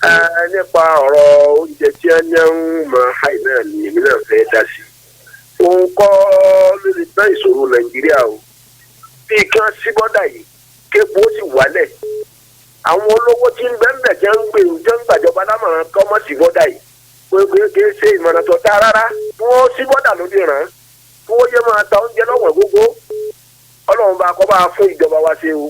Ẹ nípa ọ̀rọ̀ oúnjẹ tí ẹ ní ń mọ háì náà ni èmi náà fẹ́ dá sí. Òun kọ́ ló lè tán ìṣòro Nàìjíríà o. Bí kí wọ́n sí bọ́dà yìí, képo ó sì wálẹ̀. Àwọn olówó tí ń bẹ́ńbẹ̀ jẹ́ ń gbé jẹ́ ń gbàjọba lámọ̀ràn kọ́ mọ́ sí bọ́dà yìí. Pé kì í ṣe ìmọ̀ràn tó dáa rárá. Kí wọ́n sí bọ́dà lóde ràn án. Kí wọ́n yé máa ta oúnjẹ lọ́wọ́n gógó. Ọlọ́run bá kọ́ bá fún ìjọba wa ṣe o.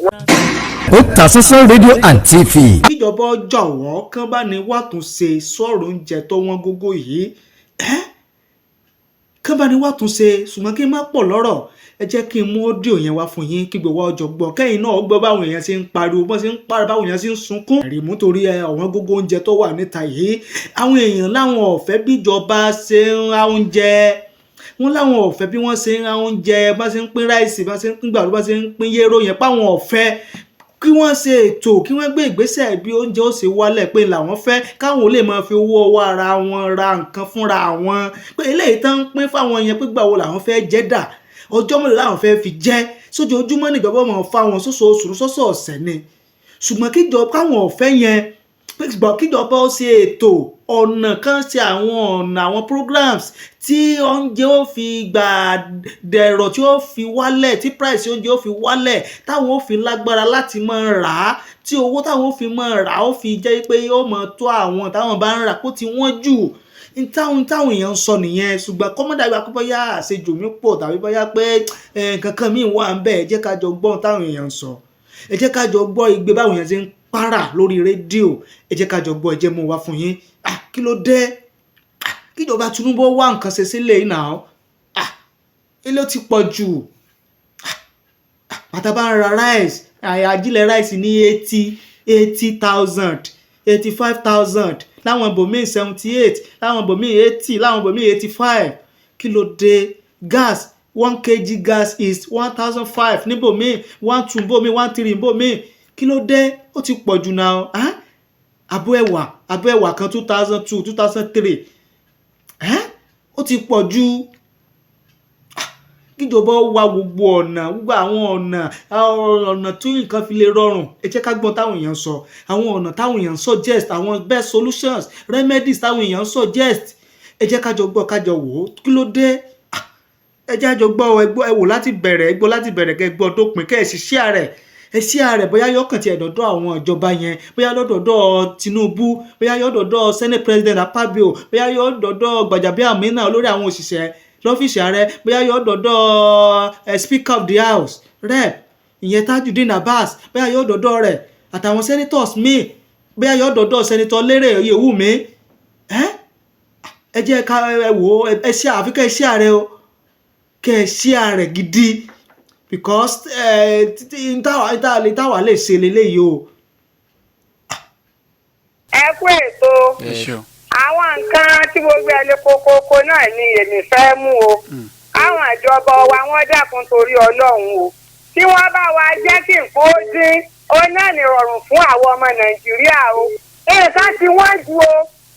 Otasansan rédíò and TV. Kíjọba jọ̀wọ́ kán bá ní wàtúnṣe sọ̀rọ̀ oúnjẹ tó wọ́n gógó yìí, ẹ́ kán bá ní wàtúnṣe. Ṣùgbọ́n kí n má pọ̀ lọ́rọ̀, ẹ jẹ́ kí n mú audio yẹn wá fún yín kí gbogbo ọjọ́ gbọ́, kẹ́yìn náà gbọ́ báwọn èèyàn ṣe ń pariwo, bọ́n ṣe ń pariwo, báwọn èèyàn ṣe ń sunkún. Ẹ̀rìmú torí ẹ ọ̀wọ́n gógó oúnjẹ tó wà níta yìí, àwọn èèyàn láwọn ò fẹ́ bíjọba ṣe ń ra oúnjẹ wọn, láwọn ò fẹ́ bí wọ́n ṣe ń ra oúnjẹ, bá ṣe ń pín rice, bá ṣe ń pín gbàdúrà, bá ṣe ń pín yéró yẹn, páwọn ò fẹ́. Kí wọ́n ṣe ètò, kí wọ́n gbé ìgbésẹ̀ bí oúnjẹ ó ṣe wálẹ̀, pé làwọn fẹ́ káwọn ò lè máa fi owó ọwọ́ ara wọn ra nǹkan fúnra wọn, pé eléyìí tán ń pín fáwọn yẹn, pé gbà wo làwọn fẹ́ jẹ́ dà, ọjọ́ mélòó làwọn fẹ́ fi jẹ́, sójoojúmọ́ níjọba máa fáwọn, sóṣooṣù, sọ́sọ̀ọ̀sẹ̀ ni. Ṣùgbọ́n kíjọba káwọn ọ̀fẹ́ yẹn, pé kíjọba ó ṣe ètò ọ̀nà kan, ṣe àwọn ọ̀nà, àwọn programs tí oúnjẹ ó fi gbà dẹ̀rọ̀, tí ó fi wálẹ̀, tí price oúnjẹ ó fi wálẹ̀, táwọn ó fi lágbára láti máa rà á, tí owó táwọn ó fi máa rà á ó fi jẹ́ pé yóò máa tó àwọn táwọn bá ń rà, kó ti wọ́n jù. Táwọn èèyàn ń sọ nìyẹn. Ṣùgbọ́n kọ́mọ́dà gba pé bóyá àṣejù mi pọ̀ tàbí bóyá pé nǹkan kan míì wà ń bẹ̀, ẹ jẹ́ ká jọ gbọ́ táwọn èèyàn ń sọ. Ẹ jẹ́ ká jọ gbọ́ igbe báwọn èèyàn ṣe ń para lórí rédíò. Ẹ jẹ́ ká jọ gbọ́, ẹ jẹ́ mú wá fún yín. Ah, kí ló dé? Ah, kíjọba Tinubu wá nǹkan ṣe sílẹ̀ yìí náà. Ah, ilé ti pọ̀ jù. Ah, bàtà bá ń ra rice, àjílẹ̀ rice ní 80,000, 85,000 láwọn ibòmíì, 78 láwọn ibòmíì, 80 láwọn ibòmíì, 85. Kí ló dé? Gas, 1 kg gas is 1,500 níbòmíì, 1,200 níbòmíì, 1,300 níbòmíì. Kí ló dé? Ó ti pọ̀ jù náà. Abọ́ ẹ̀wà, abọ́ ẹ̀wà kan, 2,200, 2,300. Ó ti pọ̀ jù. Kíjọba wá gbogbo ọ̀nà, gbogbo àwọn ọ̀nà tí nǹkan fi lè rọrùn. Ẹ jẹ́ ká gbọ́n táwọn èèyàn sọ, àwọn ọ̀nà táwọn èèyàn suggest, àwọn best solutions, remedies táwọn èèyàn suggest. Ẹ jẹ́ ká jọ gbọ́, ká jọ wò ó. Kí ló dé? Ẹ jẹ́ àjọ gbọ́. Ẹ gbọ́, ẹ wò láti bẹ̀rẹ̀, ẹ gbọ́ láti bẹ̀rẹ̀, kẹ́ gbọ́ dópin, kẹ́ ẹ sì share rẹ̀. Ẹ share rẹ̀, bóyá yọkàn tí ẹ̀dọ̀dọ̀ àwọn ìjọba yẹn, bóyá lọ́dọ̀dọ̀ Tinubu, bóyá yọ̀dọ̀dọ̀ Senate President Akpabio, bóyá yọ̀dọ̀dọ̀ Gbajabiamila, olórí àwọn òṣìṣẹ́ lọ́fíìsì ààrẹ, bóyá yọ̀dọ̀dọ̀ Speaker of the House Rep, ìyẹn Tajudeen Abbas, bóyá yọ̀dọ̀dọ̀ rẹ̀ àtàwọn senators míì, bóyá yọ̀dọ̀dọ̀ Senator Lérè Oyèwùmí. Ẹ jẹ́ ká ẹ wò ó. Ẹ share, àfi kẹ́ ẹ share rẹ̀ o, kẹ́ ẹ share rẹ̀ gidi, because táwa lè ṣe leléyìí o. Ẹ kú ètò. Ẹ ṣeun. Àwọn nǹkan tí gbogbo ẹni kókókó náà ni èmi fẹ́ mú o. Káwọn ìjọba wa, wọ́n dákun torí Ọlọ́run o, tí wọ́n bá wa jẹ́ kí nǹkan ó dín, ó náà ní rọrùn fún àwọn ọmọ Nàìjíríà o. Nǹkan tí wọ́n ju o,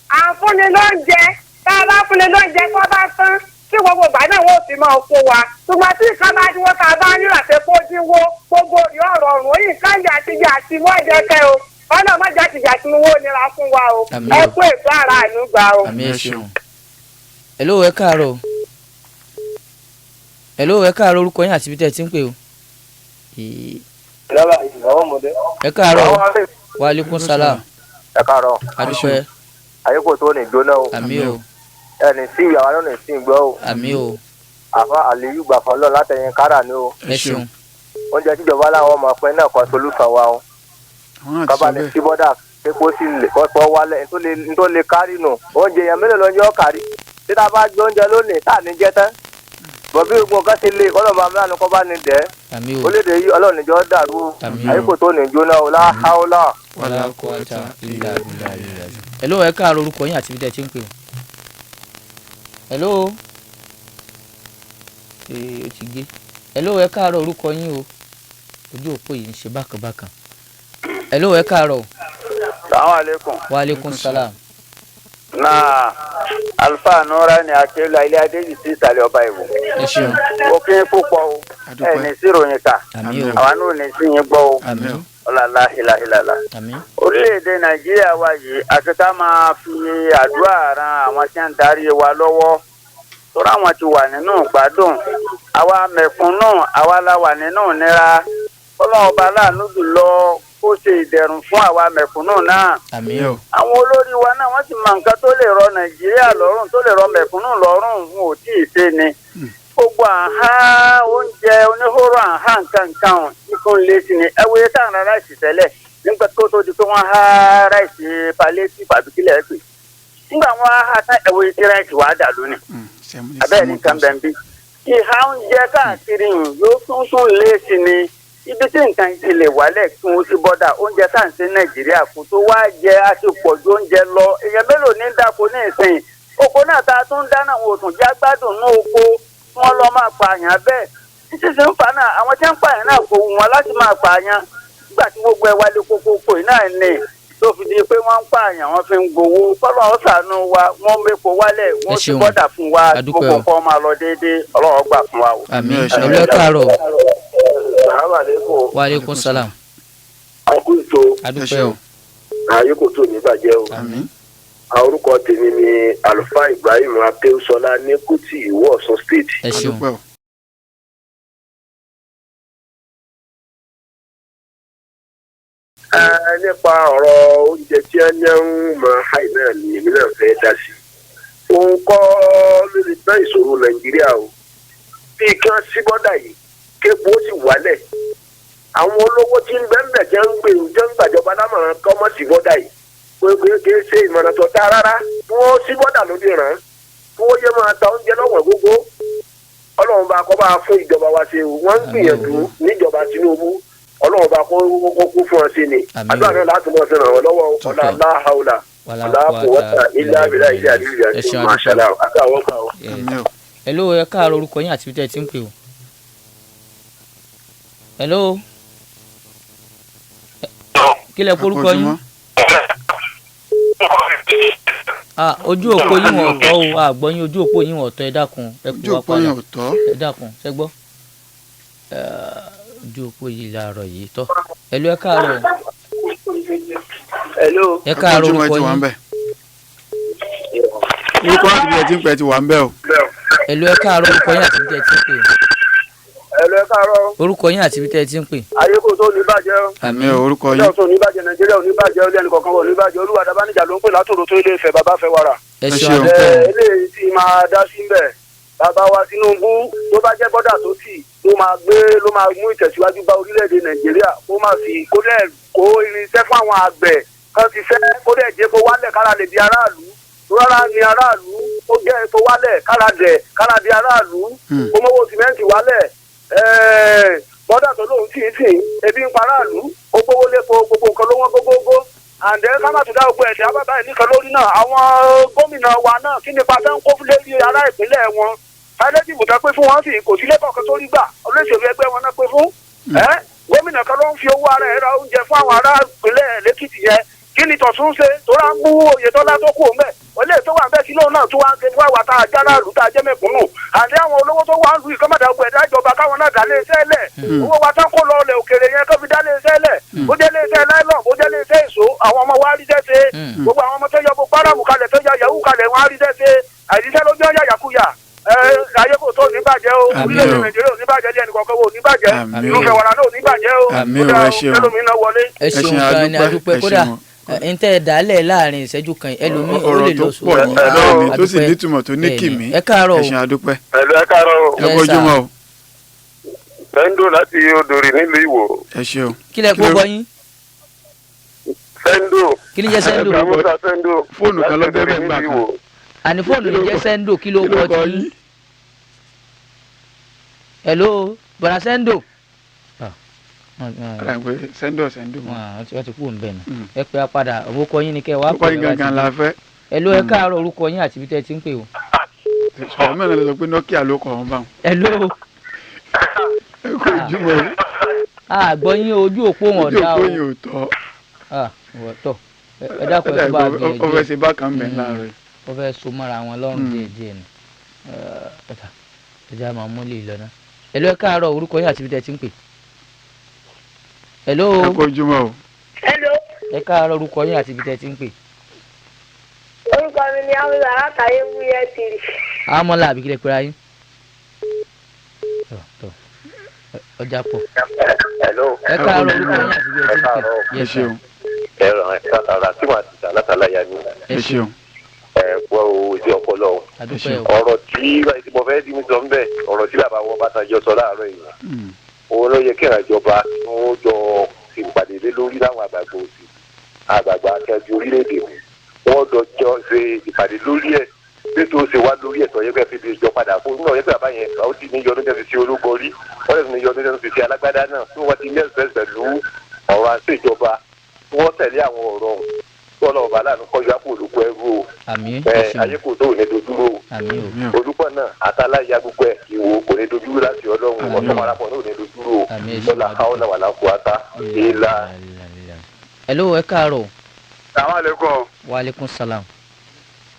à ń fúnni lóúnjẹ. Tá a bá fúnni lóúnjẹ, kó bá tán tí gbogbo ìgbà náà wọ́n fi máa fún wa. Ṣùgbọ́n tí nǹkan bá dínwó, tá a bá nílò àti kó dínwó, gbogbo yóò rọrùn. Ó yìí nǹkan yà àti yà àti wọ́n jẹ́ kẹ́ o, ọ̀nà mọ́jà ti jà tí wọ́n nira fún wa o. Àmín Ẹ o. kú ètò, ara àánú gbà o. Àmín, ẹ ṣeun. Hello, ẹ káàárọ̀. Hello, ẹ káàárọ̀. Orúkọ yín àti ibi tẹ́ ẹ ti ń pè o. Lọ́la ìnáwó ọmọdé. Ẹ káàárọ̀ o. Wa aleykum salam. Ẹ káàárọ̀. Adúpẹ́. Ayé kò tó ní gbóná o. Àmín o. Ẹni sí ìyàwó náà ní sí gbọ́ o. Àmín o. Àfa Àlèyú gbàfọ́ lọ látẹ̀yìn kára ni o. Ẹ ṣeun. Oúnjẹ tíjọba láwọn ọmọ pẹ́ náà kan solúsàn wa o. Àwọn náà ti Kọ́ba sọ ní bẹ́ẹ̀. Sí bọ́dà képo sí lè kọ́ wálẹ̀ ntó lè kárí nù. Oúnjẹ yẹn mélòó ló ń jẹ́ ọ́ kárí? Títa bá gbé oúnjẹ lónìí tá à ní jẹ tán, bọ̀ bí gbogbo nǹkan ṣe lè kọ́lọ̀ bá mílíọ̀nù kọ́ bá ní dẹ́. Àmín o. Orílẹ̀-èdè yìí, Ọlọ́run níjọ́ dàrú o. Àmín o. Ayé kò tó ní jóná o, láháólà. Wala quwwata illa billah. Hello, ẹ káàárọ̀. Orúkọ yín àti ibi tẹ́ ẹ ti ń pè o. Hello. Ee, ó ti gé. Hello, ẹ káàárọ̀. Orúkọ yín o. Ojú òpó yìí ń ṣe bákan bákan. Hello, ẹ káàárọ̀ o. Salaam aleykum. Wa aleykum salam. Náà Alfa Nura ni Akérò ilé Adéjì sí ìsàlẹ̀ ọba Ìwò. Ẹ ṣeun. Mo kí n púpọ̀ o. Adúpẹ́. Ẹ ní sí ìròyìn kà. Àmín o. Àwa náà ní sí yín gbọ́ o. Àmín. Ọlọ́lá ìlàhìlàlà. Àmín. Orílẹ̀-èdè Nàìjíríà wa yìí àti ká máa fi àdúrà ran àwọn tí ń darí wa lọ́wọ́. Torí àwọn ti wà nínú ìgbádùn. Àwa mẹ̀kúnnù, àwa la wà nínú ìnira. Ọlọ́run ọba aláàánú jùlọ kó ṣe ìdẹ̀rùn fún àwa mẹ̀kúnnù náà. Àmín. O. Àwọn olórí wa náà wọ́n sì mọ nǹkan tó lè rọ Nàìjíríà lọ́rùn, tó lè rọ mẹ̀kúnnù lọ́rùn, wọn ò tí ì ṣe ni. Gbogbo àhá oúnjẹ oníhóró àhá nǹkan nǹkan ọ̀hún ikú ń lé sí ni. Ẹ wo iye táwọn ará ráìsì tẹ́lẹ̀ nígbà tó tó di pé wọ́n há ráìsì palétíìfù àbí kílẹ̀ ẹ̀ pè. Nígbà wọn há tán, ẹ wo iye tí ráìsì wàá dà lónìí. Abẹ́rẹ́ ní nǹkan bẹ́ẹ̀ bí. Ìhà oúnjẹ káàkiri yóò tún tún lé sí ni. Ibi tí nǹkan ti lè wálẹ̀ kí wọ́n sí bọ́dà oúnjẹ tá à ń ṣe Nàìjíríà kò tó wá jẹ á ti pọ̀ ju oúnjẹ lọ. Èèyàn mélòó ní dáko ní ìsìn? Oko náà tá a tún dáná wọn ò tún já gbádùn ní oko, wọn lọ máa pààyàn bẹ́ẹ̀. Títí sì ń fa náà, àwọn tí ń pààyàn náà kò wù wọn láti máa pààyàn. Nígbà tí gbogbo ẹ wálé kókókó yìí náà ni tó fi di pé wọ́n ń pààyàn, wọ́n fi ń gbowó. Kọ́lọ́ ó ṣàánú wa, wọ́n mépo wálẹ̀, wọ́n ti ṣeun. bọ́dà fún wa, A dúpẹ́ gbogbo o. nǹkan máa lọ déédéé, Ọlọ́run gbà fún wa o. Àmín. Ẹ ṣeun. Hello, ẹ káàárọ̀. Sàlámàlẹ́kùn. Wa aleykum salam. Akú ètò. A Ẹ dúpẹ́ ṣeun. o. Ayé kò tó ní bàjẹ́ o. Àmín. Orúkọ tèmi ni Àlùfáà Ibrahim Akéwùsọlá ní Kútì, Ìwó, Ọ̀ṣun State. Ẹ ṣeun. Adúpẹ́ o. Ẹ nípa ọ̀rọ̀ oúnjẹ tí ẹ ní ń mọ háì náà ni èmi náà fẹ́ dá sí. Òun kọ́ ló lè tán ìṣòro Nàìjíríà o. Bí kí wọ́n sí bọ́dà yìí, képo ó sì wálẹ̀. Àwọn olówó tí ń bẹ́ńbẹ̀ jẹ́ ń gbèrú jẹ́ ń gbàjọba lámọ̀ràn kọ́ mọ́ sí bọ́dà yìí. Pé pé kì í ṣe ìmọ̀ràn tó dáa rárá. Kí wọ́n sí bọ́dà lóde ràn án. Kí wọ́n yé máa ta oúnjẹ lọ́wọ́n gógó. Ọlọ́run bá kọ́ bá fún ìjọba wa ṣe o. Wọ́n ń gbìyànjú níjọba Tinubu. Ọlọ́run bá kó kó kó fún ọ sí ni. Àmín. Àdúrà náà láti mọ̀ sí ràn wọ́n lọ́wọ́. Tọ́pẹ́. Ọ̀la aláhàúlà Wàlá ọ̀la kò wọ́tà ilé abìlà ilé àdìrí Ẹ àti ṣeun, a dúpẹ́. màṣálà àtàwọn kan. Àmín o. Hello, ẹ káàárọ̀, orúkọ yín àti ibi tẹ́ ẹ ti ń pè o. Hello. Kí lẹ Ẹ kú kórúkọ yín? ojúmọ́. Ah, ojú òpó yín wọ̀n ọ̀tọ̀ o, àgbọ̀ yín, ojú òpó yín wọ̀n ọ̀tọ̀, ẹ dákun, ẹ pè Ojú wá òpó yẹn padà. ò tọ́. Ẹ dákun, ṣẹ gbọ́. Ojú òpó yìí làárọ̀ yìí tọ́. Hello, ẹ káàárọ̀. Hello. Ẹ Ẹ kú káàárọ̀, ojúmọ́, ẹ orúkọ ti wà ń yín. bẹ̀. Orúkọ àti ibi ẹ ti ń pẹ́ ti wà ń bẹ̀ o. Hello, ẹ káàárọ̀, orúkọ yín àti ibi tẹ́ ẹ ti ń pè. Hello, ẹ káàárọ̀. Orúkọ yín àti ibi tẹ́ ẹ ti ń pè. Ayé kò tó ní bàjẹ́ o. Àmín o, orúkọ yín. Ọjọ́ tó ní bàjẹ́, Nàìjíríà ò ní bàjẹ́, olú ẹnìkọ̀ọ̀kan ò ní bàjẹ́. Olúwa Dábánijà ló ń pè látòrò tó ilé Ifẹ̀, bàbá fẹ́ wàrà. Ẹ Ẹ ṣeun, ṣeun. a dúpẹ́ o. Eléyìí tí máa dá sí mbẹ̀, bàbá wa Tinubu, tó bá jẹ́ bọ́dà tó tì ló máa gbé, ló máa mú ìtẹ̀síwájú bá orílẹ̀-èdè Nàìjíríà. Kó má fi kó dẹ̀ kó irinṣẹ́ fún àwọn àgbẹ̀ kan ti fẹ́, kó dẹ̀ jẹ́ kó wálẹ̀ kára lè di aráàlú. Rárá ni aráàlú, ó jẹ́ epo wálẹ̀ kára dẹ̀ kára di aráàlú. Kó mọ́wó sìmẹ́ǹtì wálẹ̀. Bọ́dà tó lóun tì í tì í, ebi ń pa aráàlú, ó gbówó lépo, gbogbo nǹkan ló wọ́n gógógó. Àǹdẹ́ ká má tún dá gbogbo ẹ̀sìn abábá ẹ̀ nìkan lórí náà. Àwọn gómìnà wa náà, kí ni pàṣẹ ń kó lérí ará ìpínlẹ̀ wọn? Palliative tó pé fún wọn sì kò sí lẹ́kọ̀ọ́ kan tó rí gbà, olóṣèlú ẹgbẹ́ wọn náà pé fún ẹ́. Gómìnà kan ló ń fi owó ara ẹ̀ ra oúnjẹ fún àwọn ará ìpínlẹ̀ Lẹ́kìtì yẹn. Kí ni Tọ̀sún ṣe tó rà ń bú Oyètọ́lá tó kù mẹ́ olè tó wà bẹ́ẹ̀? Kí lóun náà tó wá ń ṣe fún àwa tá a já láàlú, tá a jẹ́ mẹ̀kúnnù? Àti àwọn olówó tó wà ń lu ìkọ́mọ̀dà ọgbẹ̀ ẹ̀dá ìjọba, káwọn náà dá léeṣẹ́ lẹ̀. Owó wa tán kó lọ ọlẹ̀ òkèrè yẹn, kó fi dá léeṣẹ́ lẹ̀. Bó jẹ́ léeṣẹ́ nylon, bó jẹ́ léeṣẹ́ èso, àwọn ọmọ wa rí iṣẹ́ ṣe. Gbogbo àwọn ọmọ tó yọ boko haram kalẹ̀, tó yọ yahoo kalẹ̀, wọn á rí iṣẹ́ ṣe. Àìsíṣẹ́ lójú ọ̀yà yàkuyà. Ayé kò tó ní bàjẹ́ o. Àmín Orílẹ̀-èdè o. Nàìjíríà ò ní bàjẹ́, ilé ẹnìkọ̀ọ̀kan ò ní bàjẹ́. Àmín o. Ìlú fẹ̀wàrà náà ò ní bàjẹ́ o. Àmín o, Ó dáa ẹ o, ṣeun. kẹlòmíì náà wọlé. Ẹ Ẹ ṣeun ṣeun, gan ni, a dúpẹ́, adúpẹ́. ẹ Kódà ṣeun. ẹ ń tẹ́ ẹ dálẹ̀ láàrin ìṣẹ́jú kan, ẹlòmíì ó Ọ̀rọ̀ lè tó lọ pọ̀ ní bẹ́ẹ̀ ni, tó sì Adúpẹ́. nítumọ̀, tó ní Bẹ́ẹ̀ ni. kìmí. Ẹ káàárọ̀ Ẹ o. ṣeun, a dúpẹ́. Hello, ẹ káàárọ̀. Ẹ Yes, kú sir. ojúmọ́ o. Sẹ́ńdò láti Odòrì nílùú Ìwó. Ẹ ṣeun. Kí lẹ kó bọ yín? Sẹ́ńdò. Kí ni jẹ́ sẹ́ńdò? Musa Sẹ́ńdò. Fóònù kan ló láti bẹ́ẹ̀ Odòrì bẹ́ẹ̀ gbà nílùú kan. Ìwó. Àní fóònù ní jẹ́ sẹ́ńdò, kí ló Kí ló kọ kọ tí yín? Hello, bọ̀dà sẹ́ńdò. Ara ìpè sẹ́ńdọ̀ sẹ́ńdọ̀ mọ́. Wọ́n ti kú òun bẹ́ẹ̀ nù. Ẹ pé a padà, orúkọ yín ni kẹ́ ẹ wá Orúkọ yín pè wá gangan ti la dé. fẹ́. Hello, ẹ káàárọ̀, orúkọ yín àti ibi tẹ́ ẹ ti ń pè o. Sọ̀rọ̀ mẹ́rin ló sọ pé Nokia ló kọ̀ wọ́n báwọn. Hello. Ẹ kú ojúmọ́ o. Àgbọ̀ yín, ojú òpó wọn Ojú dá òpó o. yìí ò tọ́. Ah, wọ́n tọ̀. Ẹ dákun, ẹ tó bá a Ó fẹ́ gbìyànjú. ṣe bákan bẹ̀ láàárọ̀ yìí. Ó fẹ́ so mọ́ra wọn lọ́rùn díẹ̀ díẹ̀ ni. Ọ̀tà ẹ jẹ́ àmọ́ múlẹ̀ ìlọ náà. Hello, ẹ káàárọ̀, orúkọ yín àti ibi tẹ́ ẹ ti ń pè. Hello. Ẹ kú ojúmọ́ o. Hello. Ẹ káàárọ̀, orúkọ yín àti ibi tẹ́ ti ń pè. Orúkọ mi ni Amúlá látàyè wúyẹ́ tìrì. Amọ́lá àbí kílẹ̀ pera yín. Tọ̀, tọ̀. Ọjà pọ̀. Hello. Ẹ káàárọ̀, orúkọ yín àti ibi tẹ́ ti ń pè. Ẹ Yes, sir. ṣeun. Ẹ̀rọ ẹ̀ka tí wàá ti tà látàláyà ni. Ẹ ṣeun. Ẹ gbọ́ o, sí ọpọlọ o. Adúpẹ́ o. Ọ̀rọ̀ tí mo fẹ́ dí mi sọ ń bẹ̀, ọ̀rọ̀ tí bàbá wọn Ọbásanjọ́ sọ láàárọ̀ yìí, òun ló yẹ kí ìrìnàjọba kí wọ́n jọ ìpàdé lé lórí láwọn àgbààgbà òsì, àgbààgbà akẹ́jọ orílẹ̀-èdè. Wọ́n jọ jọ ṣe ìpàdé lórí ẹ̀ bí tó ṣe wá lórí ẹ̀tọ́ yẹ kẹ́ fi lè jọ padà fún un náà yẹ kí bàbá yẹn ó ti ní yọdún tẹ́ fi ṣe olúborí, wọ́n lè ní yọdún tẹ́ fi ṣe alágbádá náà tí wọ́n ti ní ẹ̀sẹ̀ pẹ̀lú ọ̀rọ̀ àṣejọba tí wọ́n tẹ̀lé àwọn ọ̀rọ̀ ọ̀hún tí wọ́n lọ́ọ́ bá láàánú kọjú àpò olùkọ́ ẹrú o. Àmín. Ẹ Ẹ ṣeun. ayé kò tó ò ní dojúrò o. Àmín o. Àmín o. Olùkọ́ náà àtàláyà gbogbo ẹ̀ ìwò kò ní dojúrò láti ọlọ́run. Àmín o. Ọ̀tún parapọ̀ náà ò ní dojúrò o. Àmín, ẹ ṣeun, Lọ́la adúpẹ́. káwọn náà wà láǹkó ata ìlà. Hello, ẹ káàárọ̀. Àwọn àlékún. Wa aleykum salam.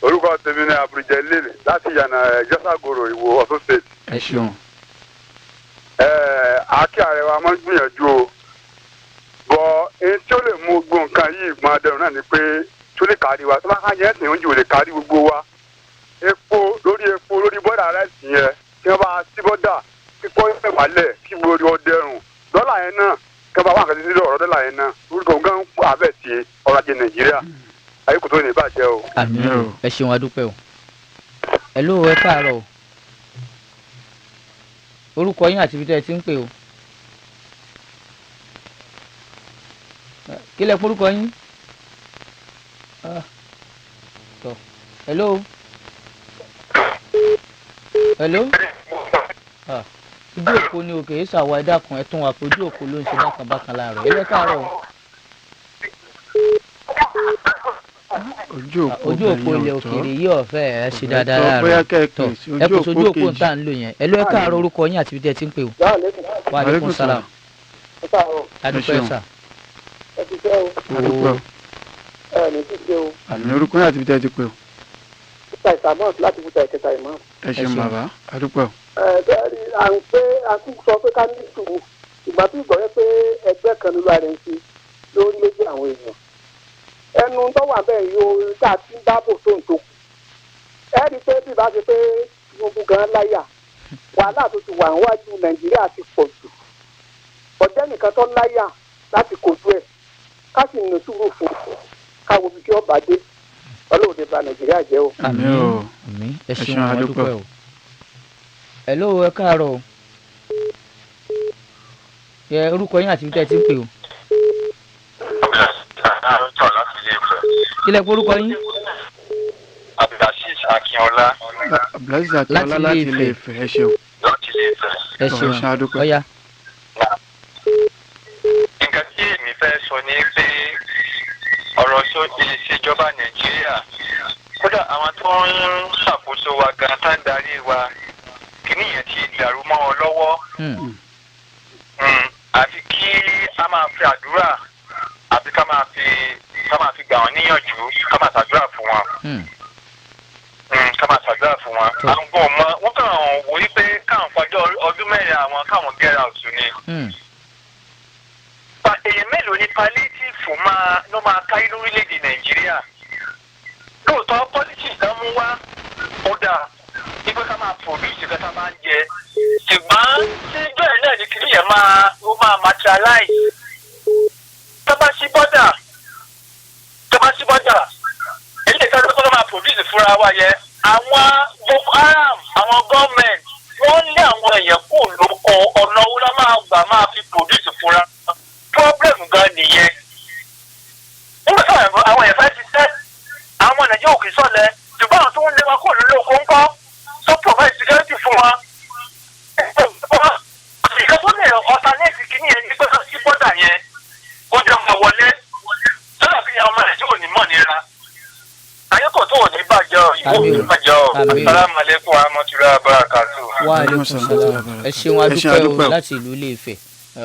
Orúkọ tèmi ni Abduljalil láti yànnà Jọ́sàgòrò, Ìwò, Ọ̀ṣun State. Ẹ ṣeun. Àkí ààrẹ wa máa ń gbìyànjú o, bọ ẹni tí ó lè mú gbogbo nǹkan yìí gbọ́n adẹrùn náà ni pé tó lè kárí wa, tó bá ká yẹn ẹ̀sìn oúnjẹ ò lè kárí gbogbo wa. Epo lórí epo lórí bọ́dà ráìsì yẹn, kí wọ́n bá sí bọ́dà kíkọ́ ẹ̀ wálẹ̀ kí gbogbo ọdẹrùn. Dọ́là yẹn náà, kí wọ́n bá wà nǹkan sí ọ̀rọ̀ dọ́là yẹn náà, orúkọ nǹkan ń pọ̀ abẹ́ sí ọrọ̀ ajé Nàìjíríà. Ayé kò tó ní ìbàjẹ́ o. Àmín o. Ẹ ṣeun, adúpẹ́ o. Hello, ẹ káàárọ̀ o. Orúkọ yín àti ibi tẹ́ ẹ ti ń pè o. Kí lẹ porúkọ yín? Ah, tọ. Hello, hello. Ah, ojú òpó ni òkè èso àwa. Ẹ dákun, ẹ tún wà pé ojú òpó ló ń ṣe bákan bákan láàárọ̀. Ẹ káàárọ̀ o. Ojú òpó Ojú òpó bẹ̀yẹn ilẹ̀ ò tọ́. òkèèrè yìí ọ̀fẹ́ ẹ̀ ṣe Kò fẹ́ dáadáa tọ́, láàárọ̀. bóyá kẹ́ ẹ Tọ́, pè sí ẹ ojú kò sójú òpó òpó kejì. tá à ń lò yẹn. Ẹ ló ẹ káàárọ̀, orúkọ yín àti ibi tẹ́ ẹ ti ń pè o. Wa aleykum salam. Adúpẹ́. Ẹ ṣeun. Sà. Adúpẹ́ o. Àmì, orúkọ yín àti ibi tẹ́ ẹ ti pè o. Ẹ ṣeun. Ṣeun. Bàbá, adúpẹ́ o. À ń pé a tún sọ pé ká ní sùúrù ìgbà tí ìgbọ̀rẹ́ pé ẹgbẹ́ kan ló rẹ̀ ń ṣe lórí lójú àwọn èèyàn ẹnu tó wà bẹ́ẹ̀ yóò tá a ti ń bá bò tó ń tó kù. Ẹ rí i pé bí ìbá ṣe pé Tinubu gan láyà, wàhálà tó ti wà níwájú Nàìjíríà ti pọ̀ jù. Ọ̀jẹ́ nìkan tó láyà láti kojú ẹ̀, ká sì ní sùúrù fún un, ká wo ibi tí ó bá dé. Ọlọ́run ti bà Nàìjíríà jẹ́ o. Àmín o. Àmín, ẹ Ẹ ṣeun. ṣeun, adúpẹ́. Adúpẹ́ o. Hello, ẹ káàárọ̀ o. Yẹ orúkọ yín àti ibi tẹ́ ẹ ti ń pè o. Kí lẹ porúkọ yín? Abdulrasheed Akínọlá. Abdulaziz Akínọlá Láti láti Ilé Ilé Ifẹ̀, ẹ ṣeun. Láti Ilé Ifẹ̀. Ẹ Ẹ ṣeun. ṣeun, adúpẹ́. Ọ̀ya. Nǹkan tí èmi fẹ́ sọ ni pé ọ̀rọ̀ sọ ìṣèjọba Nàìjíríà, kódà àwọn tó ń ṣàkóso wa gan tá ń darí wa, kìíní yẹn ti dàrú mọ́ wọn lọ́wọ́. Àfi kí a máa fi àdúrà àbí ká máa fi gbà wọ́n níyànjú, ká máa ṣàdúrà fún wọn. Ká máa ṣàdúrà fún wọn. Àwọn gan mọ wọn kàn wò ó pé káwọn fọjọ́ ọdún 4 àwọn káwọn get out ni. Èèyàn mélòó ni palliative máa ló máa kárí lórílẹ̀‐èdè Nàìjíríà? Lóòótọ́ policy tán mú wá ó dáa wípé ká máa produce nǹkan tá a máa ń jẹ, ṣùgbọ́n tí bẹ́ẹ̀ náà ni kìnìún yẹn máa ó máa materialize tó bá sí bọ́dà eléyìí tó tó máa produce fúnra wa yẹ. Àwọn Boko Haram, àwọn gọ́ọ̀mẹ̀ntì, wọ́n lé àwọn èèyàn kó lóko. Ọ̀nà owó la máa gbà máa fi produce fúnra? Problem gan nìyẹn. Nígbà tí àwọn èèyàn fẹ́ ṣiṣẹ́, àwọn ọmọ Nàìjíríà ò kì í sọ̀lẹ̀, ṣùgbọ́n àwọn tó ń lé wa kó lóko ńkọ́ tó provide security fún wa? Ìkan tó lè alternate kìíní yẹn ní pé sí bọ́dà yẹn kó jẹ́ ọmọ wọlé sọ́dọ̀ kí ọmọ Nàìjíríà ò ní mọ̀ nira. Ayé kò tó ò ní bàjẹ́ o, ìwọ ò ní bàjẹ́ o. Àmín. Asalaamu aleykum wa rahmatulahi wa barakatu. Wa aleykum salam. Ẹ ṣeun, Ẹ ṣeun, adúpẹ́ o. adúpẹ́ o. Láti ìlú Ilé Ifẹ̀.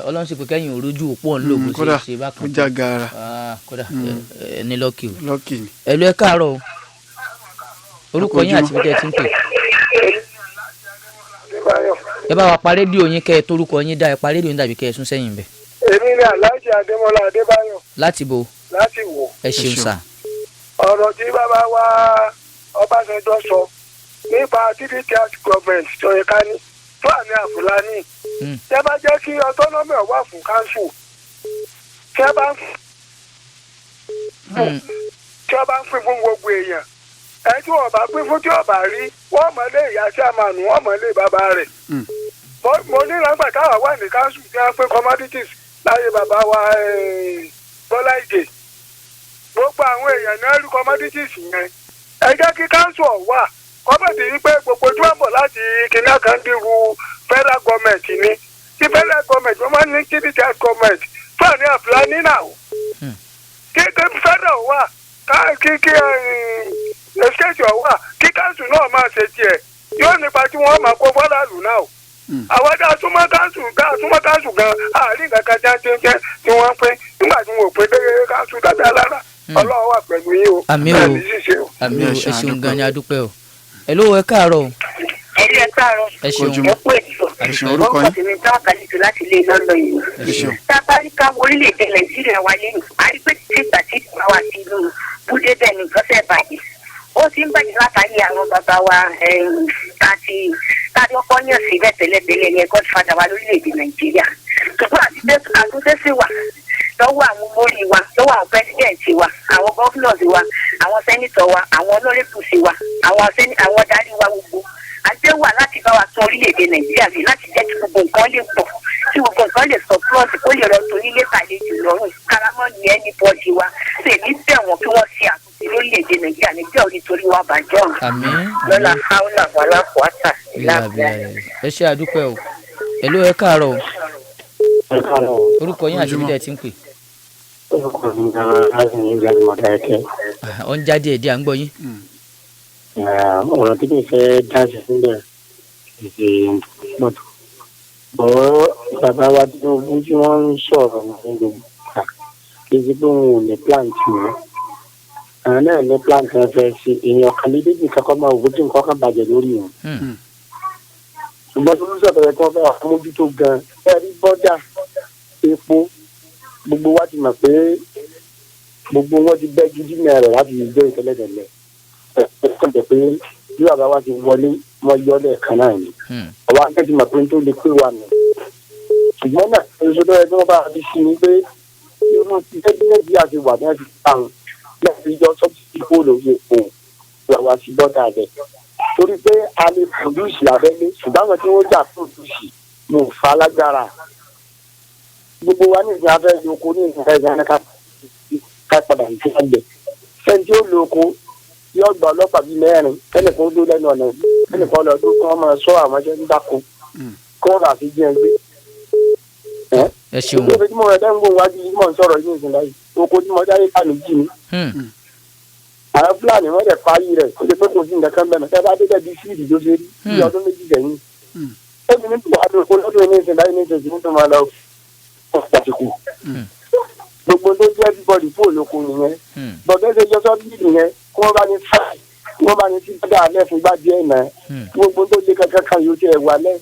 Ọlọ́run sì pé kẹ́yìn òrojú òpó ọ̀hún lò bó ṣe Kódà ṣe bákan. ó já gaara. Ah, kódà ẹ ní lọ́ọ̀kì o. Lọ́kì ni. Ẹ lọ, ẹ káàárọ̀ o. Orúkọ yín àti ibi tẹ́ ẹ ti ń pè. Ẹ bá wa pa rédíò yín kẹ́ ẹ torúkọ yín dá. Ẹ pa rédíò yín dàbí kẹ́ ẹ sún sẹ́yìn bẹ̀. Èmi ni Alhaji Adémọ́lá Adébáyọ̀ Láti bo? Láti wò. Ẹ ṣeun ṣeun. sà. Ọ̀rọ̀ tí bàbá wa Ọbásanjọ́ sọ nípa three-tier government tó yẹ ká ní Fúlàní àfúlàní. Tẹ́ bá jẹ́ kí autonomy wà fún council, tí wọ́n bá ń pín fún gbogbo èèyàn, ẹ tí wọ́n bá pín fún, tí wọ́n bá rí, wọ́n mọ̀ lé ìyá tí a máa nù, wọ́n mọ̀ lé bàbá rẹ̀. Mo ní ìràngbà táwa wà ní council tí wọ́n pín commodities láyé bàbá wa Bọ́lá Ìgè, gbogbo àwọn èèyàn náà rí commodities yẹn. Ẹ jẹ́ kí council wà kọ́mọ̀tì yìí pé gbogbo tí wọ́n bọ̀ láti kinní kan dìrú federal government ni tí federal government wọ́n máa ń ní three-tier government, Fúlàní àfúlàní náà, kí federal wà, kí state wà, kí council náà máa ṣe tiẹ̀, yóò nípa tí wọ́n máa kó fọ́làlù náà o. Àwọn tá a súnmọ́ council, tá a súnmọ́ council gan, àárín nǹkan kan tí wọ́n pín nígbà tí wọ́n ò pín dé council dáadáa lára. Ọlọ́run wà pẹ̀lú yín o. Àmín o. Bẹ́ẹ̀ ní ṣíṣe o. Àmín o. Ẹ Ẹ ṣeun, ṣeun adúpẹ́. gan ni, adúpẹ́ o. Ẹ ló ẹ káàárọ̀ o. Ẹ̀rí, ẹ káàárọ̀. Ẹ ṣeun. Ojúmọ́. Ẹ kú ètò. Ẹ ṣeun. Orúkọ Orúkọ yín? tèmi táwọn kàlejò láti ilé lọ́lọ́ yìí. Ẹ ṣeun. Tá a bá rí ká orílẹ̀-èdè Nàìjíríà wa lẹ́yìn, a rí pé títí ìgbà tí ìgbà wa ti lù búdé bẹ́ẹ̀ ni nǹkan fẹ́ bàjẹ́. Ó ti ń bàjẹ́ látàrí àwọn bàbá wa tàbí ọkọ yàn síbẹ̀ tẹ́lẹ̀tẹ́lẹ̀ ní godfather wa lórílẹ̀-èdè Nàìjíríà. Ṣùgbọ́n àti pé àtúnṣe sì wà lọ́wọ́ àwọn olórí wa, lọ́wọ́ àwọn president wa, àwọn governors wa, àwọn senator wa, àwọn honourables wa, àwọn adarí wa gbogbo. Àti wà láti bá wa tún orílẹ̀-èdè Nàìjíríà sí, láti jẹ́ kí gbogbo nǹkan lè pọ̀, kí gbogbo nǹkan lè surplus, kó lè rọ tonílé tàlejò lọ́rùn, karamọ́ ní anybody wa. Tèmi bẹ̀ wọ́n kí wọ́n ṣe àtúnṣe lórílẹ̀-èdè Nàìjíríà. Nàìjíríà ò ní torí wa bàjẹ́ ọ̀hún. Àmín. Lọ́la haúlà wàlá kùwátà. Ìlà àbílà. Ẹ ṣe, àdúpẹ́ o. Ẹ ló ẹ káàárọ̀ o. Orúkọ yín àti ibi Ojúmọ́. tẹ́ ẹ ti ń pè? Orúkọ mi gan-an láti ní ìgbà Mọ̀dákẹ́kẹ́. Ah, ó ń jáde ẹ̀dí, à ń gbọ́ yín. Ọ̀rọ̀ tí kò fẹ́ dá sí sílẹ̀ kì í ṣe mọ́tò. Bọ́ bàbá wa Tinubu tí wọ́n ń sọ̀rọ̀ ní gbogbo ìgbà, kì í ṣe pé òun ò ní plan tì wọ́n. Àwọn náà ní plan tí wọ́n fẹ́ ṣe. Èèyàn kan ní déjì kankan máa wò ó tí nǹkan kan bàjẹ́ lórí wọn. Ṣùgbọ́n tó ń sọ̀rọ̀ yẹn kí wọ́n fẹ́ wà mójútó gan-an. Ẹ rí bọ́dà epo, gbogbo wa ti mọ̀ pé gbogbo wọn ti bẹ́ gidi náà rẹ̀ láti jẹ́ ìtẹ́lẹ̀tẹ́lẹ̀. Ẹ kàn jẹ́ pé bí bàbá wa ti wọlé, wọ́n yọ lẹ́ẹ̀kan náà ni. Àwa akẹ́ ti mọ̀ pé tó lè pé wa nù. Ṣùgbọ́n náà èso tó yẹ kí wọ́n bá fi sí ni pé irú ti ṣé bí Nàìjíríà ti wà ní ẹ̀sìn táwọn láti yọ subsidy kó lórí epo làwa sí bọ́dà rẹ̀, torí pé a lè produce lábẹ́lé, ṣùgbọ́n àwọn tí wọ́n jà produce mo fà á lágbára. Gbogbo wa ní ìsìn afẹ́ lóko ní ìsìn afẹ́ ìsìn ká padà sí àgbẹ̀. Sẹ́ni tí ó lóko yóò gba ọlọ́pàá bíi mẹ́rin, ẹnìkan dó lẹ́nu ọ̀nà, ẹnìkan lọ dó, kí wọ́n máa sọ àwọn ẹṣẹ́ ń dáko kí wọ́n bá fi jí ẹ gbé. Ẹ ṣeun. Ìgbé tí mo rẹ̀ dẹ́nu wájú yìí, mò ń sọ̀rọ̀ yìí ní ìsìn báyìí, oko tí mo dá yìí kànú jì mí. Àwọn Fúlàní wọ́n dẹ̀ parí rẹ̀, ó ṣe pé kò sí nǹkan kan bẹ́ẹ̀ mọ́. Tẹ́ bá dé bẹ́ẹ̀ bí fíìdì tó ṣe rí bí ọdún 2 sẹ́yìn. Ẹbí ní wàá lóko lọ́dún ní ìsìn báyìí ní ìsìn tí mo máa lọ pàṣípò. Gbogbo tó jẹ́ everybody fún olóko nìyẹn. Bọ̀dé ṣe yọ sọ́bìlì yẹn, kí wọ́n bá ní fáì, kí wọ́n bá ní sí bọ́dà alẹ́ fún gbá díẹ̀ náà. Gbogbo tó lé kankan kan yóò tiẹ̀ wà lẹ́.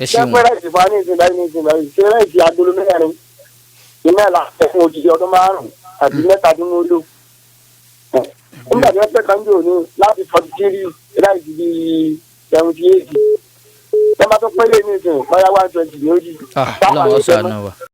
Ẹ ṣeun. Ṣé pé ráìsì fún wa ní ìsìn báyìí ní ìsìn báyìí, ṣé ráìsì agolo mẹ́rin iná là fún odidi ọdún 5 àti 3 tí wọ́n lò. Nígbà tí wọ́n pẹ́ kan jò ní láti 43 ráìsì bíi 78. Wọ́n bá tó pélé ní ìsìn bóyá 120 ní ó di. Ah, Ọlọ́run ó ṣàánú wa.